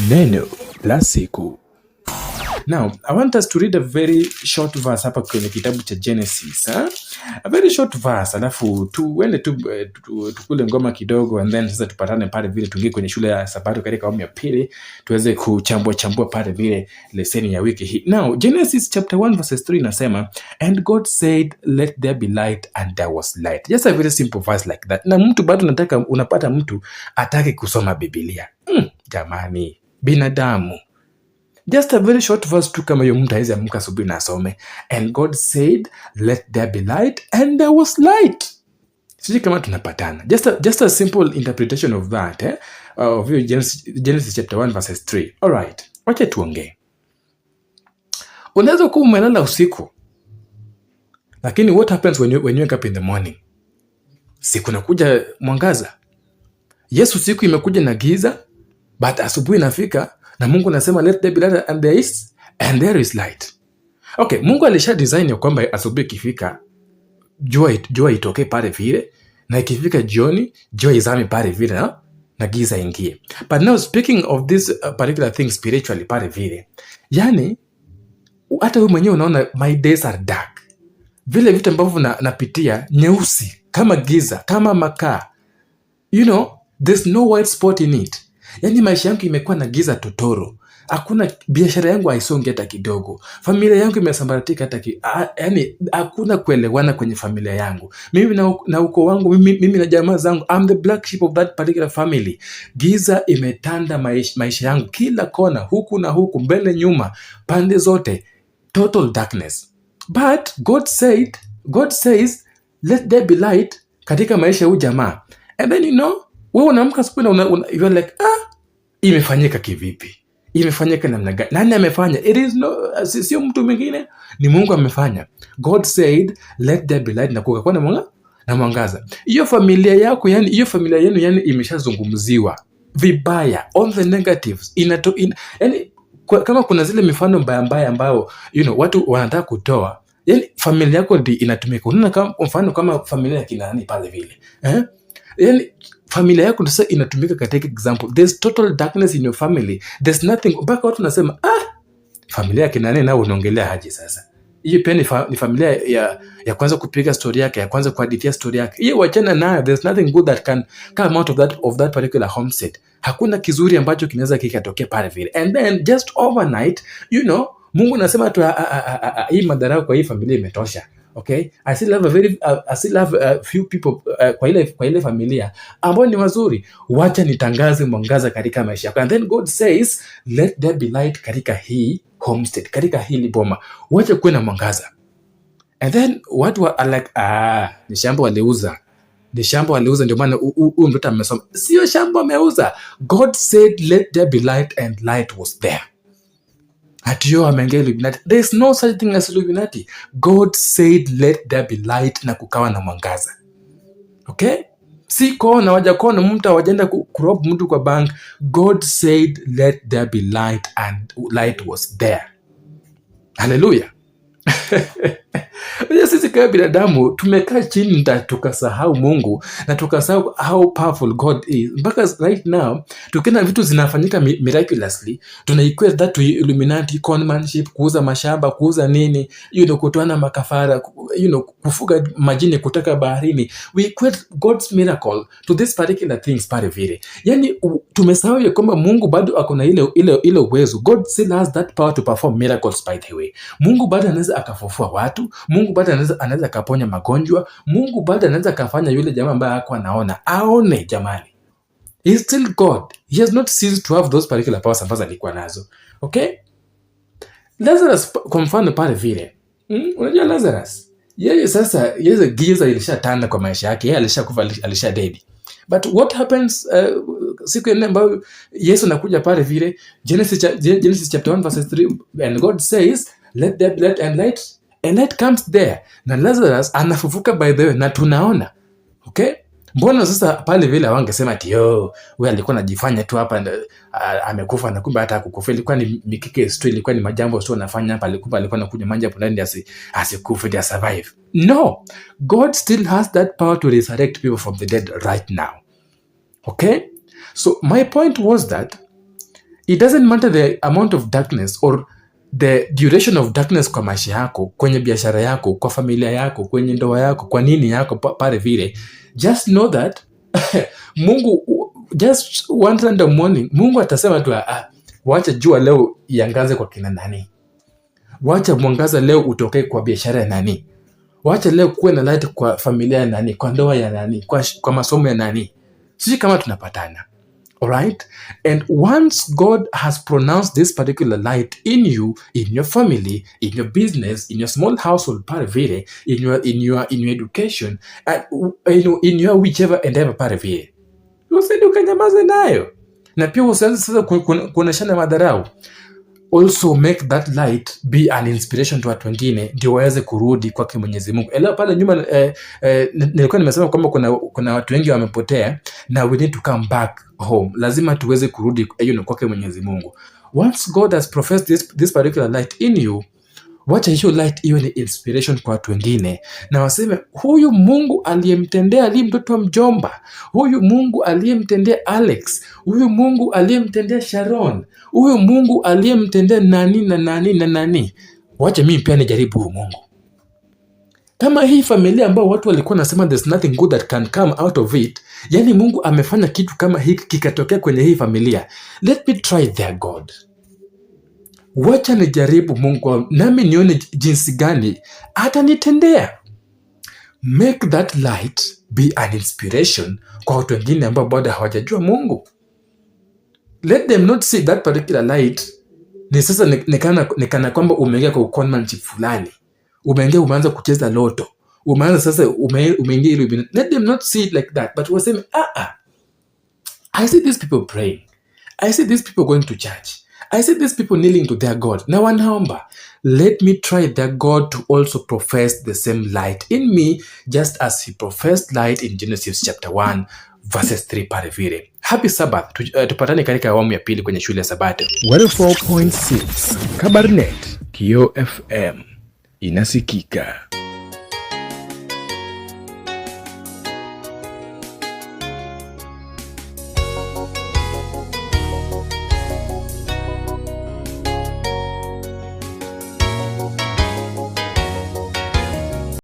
Neno la siku. Now, I want us to read a very short verse hapa kwenye kitabu cha Genesis. Huh? A very short verse, alafu tuende tu, tukule ngoma kidogo and then sasa tupatane pale vile tuingie kwenye shule ya Sabato katika awamu ya pili tuweze kuchambua chambua pale vile leseni ya wiki hii. Now, Genesis chapter 1 verses 3 inasema, "And God said, let there be light, and there was light." Just a very simple verse like that. Na mtu bado nataka unapata mtu atake kusoma Biblia. Jamani, binadamu. Just a very short verse tu kama hiyo, mtu hawezi amka asubuhi na asome. "And God said, let there be light, and there was light." Sijui kama tunapatana. Just a simple interpretation of that, eh? Of hiyo Genesis chapter 1 verses 3. All right. Wacha tuongee. Unaweza kuwa umelala usiku. Lakini what happens when you wake up in the morning? Siku nakuja mwangaza. Yes, usiku imekuja na giza, but asubuhi inafika na Mungu anasema, "Let there be light," and there is light. Okay, Mungu alisha design ya kwamba asubuhi ikifika jua itokee pale vile na ikifika jioni jua izame pale vile na giza ingie. But now, speaking of this particular thing spiritually pale vile, yani hata wewe mwenyewe unaona my days are dark. Vile vitu ambavyo napitia nyeusi kama giza, kama makaa. There's no white spot in it. Yaani maisha yangu imekuwa na giza totoro. Hakuna biashara yangu haisongi hata kidogo. Familia yangu imesambaratika hata yaani hakuna kuelewana kwenye familia yangu. Mimi na ukoo wangu, mimi na jamaa zangu, I'm the black sheep of that particular family. Giza imetanda maisha yangu kila kona, huku na huku, mbele nyuma, pande zote, total darkness. But God says, "Let there be light" katika maisha ya huyu jamaa. And then wewe unaamka asubuhi na you are like, "Ah, imefanyika kivipi? Imefanyika namna gani? Nani amefanya?" It is no, sio mtu mwingine, ni Mungu amefanya. God said, "Let there be light," na kukakuwa na mwangaza. Hiyo familia yako, yani hiyo familia yenu, yani imeshazungumziwa vibaya on the negatives. Yani kama kuna zile mifano mbaya mbaya ambayo watu wanataka kutoa, yani familia yako ndi inatumika. Unaona kama mfano kama familia ya kina nani pale vile, eh? Yani familia yako ndio sasa inatumika katika example. There's total darkness in your family, there's nothing, mpaka watu nasema, "Ah, familia ya kina nani nao unaongelea aje sasa?" Hiyo pia ni familia ya kwanza kupiga story yake, ya kwanza kuhadithia story yake. Hiyo wachana nayo. There's nothing good that can come out of that particular homestead. Hakuna kizuri ambacho kinaweza kikatokea pale vile. And then just overnight, Mungu anasema tu, "Ah, ah, ah, ah, ah, hii madharau kwa hii familia imetosha. Okay, I still have a few people kwa ile familia ambao ni wazuri. Wacha nitangaze mwangaza katika maisha yako." And then God says, "Let there be light" katika hii homestead, katika hili boma, wacha kuwe na mwangaza. And then watu are like, "Ah, ni shamba waliuza, ni shamba waliuza, ndio maana huyu mtoto amesoma." Sio shamba ameuza. God said, "Let there be light," and light was there. Ati yo ameingia Illuminati. There is no such thing as Illuminati. God said, "Let there be light," na kukawa na mwangaza. Okay? Si kona, wajakona mtu, hawajaenda kurob mtu kwa bank. God said, "Let there be light," and light was there. Hallelujah. Unajua sisi kama binadamu tumekaa chini na tukasahau Mungu na tukasahau how powerful God is. Mpaka right now tukiona vitu zinafanyika miraculously, tuna equate that to Illuminati, conmanship, kuuza mashamba, kuuza nini, kutoana makafara, kufuga majini kutoka baharini. We equate God's miracle to these particular things pale vile. Yani tumesahau ya kwamba Mungu bado ako na ile uwezo. God still has that power to perform miracles, by the way. Mungu bado anaweza akafufua watu, Mungu bado anaweza akaponya magonjwa, Mungu bado anaweza akafanya yule jamaa ambaye hakuwa anaona aone. Jamani, he is still God. He has not ceased to have those particular powers ambazo alikuwa nazo. Okay? Lazarus kwa mfano pale vile. Unajua Lazarus, yeye sasa, yeye giza ilishatanda kwa maisha yake, yeye alishakufa, alisha dead. But what happens siku ya nne ambayo Yesu anakuja pale vile, Genesis chapter 1 verses 3, "And God says, let there be light, and light comes there." Na Lazarus anafufuka, by the way, na tunaona. Okay? Mbona sasa pale vile hawangesema ati, "Yo, wewe alikuwa anajifanya tu hapa, amekufa na kumbe hata hakukufa, ilikuwa ni mikike tu, ilikuwa ni majambo tu anafanya hapa, alikuwa anakunywa maji hapo ndani asikufe ndio survive"? No, God still has that power to resurrect people from the dead right now. Okay? So my point was that It doesn't matter the amount of darkness or the duration of darkness kwa maisha yako, kwenye biashara yako, kwa familia yako, kwenye ndoa yako, kwa nini yako pale vile. Just know that Mungu, just one random morning, Mungu atasema tu, "Ah, wacha jua leo iangaze kwa kina nani, wacha mwangaza leo utokee kwa biashara ya nani, wacha leo kuwe na light kwa familia ya nani, kwa ndoa ya nani, kwa masomo ya nani." Sijui kama tunapatana. Alright? And once God has pronounced this particular light in you, in your family, in your business, in your small household, pale vile, in your education, and in your whichever endeavor pale vile, usiende ukanyamaze nayo, na pia usianze sasa kuoneshana madharau. Also make that light be an inspiration to watu wengine, ndio waweze kurudi kwake Mwenyezi Mungu. Elewa pale nyuma nilikuwa nimesema kwamba kuna watu wengi wamepotea na we need to come back home. Lazima tuweze kurudi kwake Mwenyezi Mungu. Once God has professed this particular light in you, wacha hiyo light iwe ni inspiration kwa watu wengine, na waseme, "Huyu Mungu aliyemtendea Ali mtoto wa mjomba, huyu Mungu aliyemtendea Alex, huyu Mungu aliyemtendea Sharon, huyu Mungu aliyemtendea nani na nani na nani, wacha mimi pia nijaribu huyu Mungu." Kama hii familia ambao watu walikuwa nasema there's nothing good that can come out of it, yani Mungu amefanya kitu kama hiki kikatokea kwenye hii familia, let me try their God. Wacha nijaribu Mungu wangu, nami nione jinsi gani atanitendea. Make that light be an inspiration kwa watu wengine ambao bado hawajajua Mungu. Let them not see that particular light ni sasa ni kana kwamba umeingia kwa conmanship fulani, umeingia, umeanza kucheza loto, umeanza sasa umeingia ile. Let them not see it like that, but waseme, "Ah, ah, I see these people praying, I see these people going to church, I see these people kneeling to their God na wanaomba. Let me try their God to also profess the same light in me, just as he professed light in Genesis chapter 1 verses 3 pale vile." Happy Sabbath. Tupatane katika awamu ya pili kwenye shule ya Sabato. 104.6 Kabarnet, Kio FM inasikika.